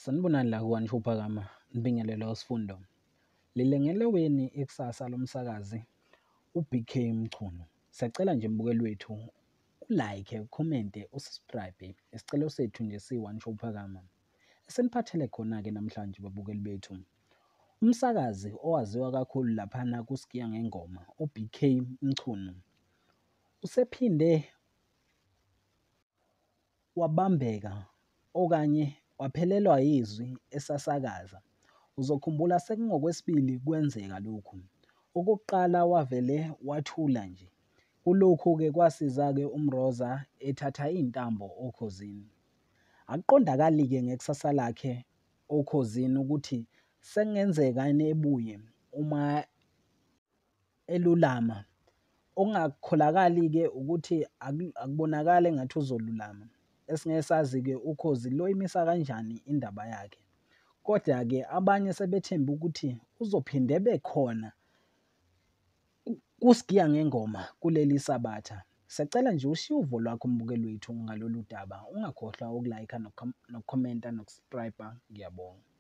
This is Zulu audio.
Sanibonani la ku-One Show Phakama, nibingelele uSifundo. Lilengele weni ikusasa lomsakazi u-BK Mchunu. Siyacela nje mbukeli wethu u-like, ukhomente, u-subscribe. Isicelo sethu nje si-One Show Phakama. Eseniphathele khona-ke namhlanje babukeli bethu. Umsakazi owaziwa kakhulu laphana kuSigiya Ngengoma, u-BK Mchunu, usephinde wabambeka okanye waphelelwa yizwi esasakaza. Uzokhumbula sekungokwesibili kwenzeka lokhu. Okokuqala wavele wathula nje. Kulokhu-ke kwasiza-ke uMroza ethatha iy'ntambo oKhozini. Akuqondakali-ke ngekusasa lakhe oKhozini ukuthi sekungenzeka yini ebuye uma elulama. Okungakholakali-ke ukuthi akubonakali engathi uzolulama. Esingeke sazi-ke uKhozi loyimisa kanjani indaba yakhe. Kodwa-ke abanye sebethemba ukuthi uzophinde ebe khona kuSigiya Ngengoma kuleli Sabatha. Siyacela nje ushiye uvo lwakho mbukeli wethu ngalolu daba. Ungakhohlwa uku-like-a nokukhomenta noku-subscribe-a. Ngiyabonga.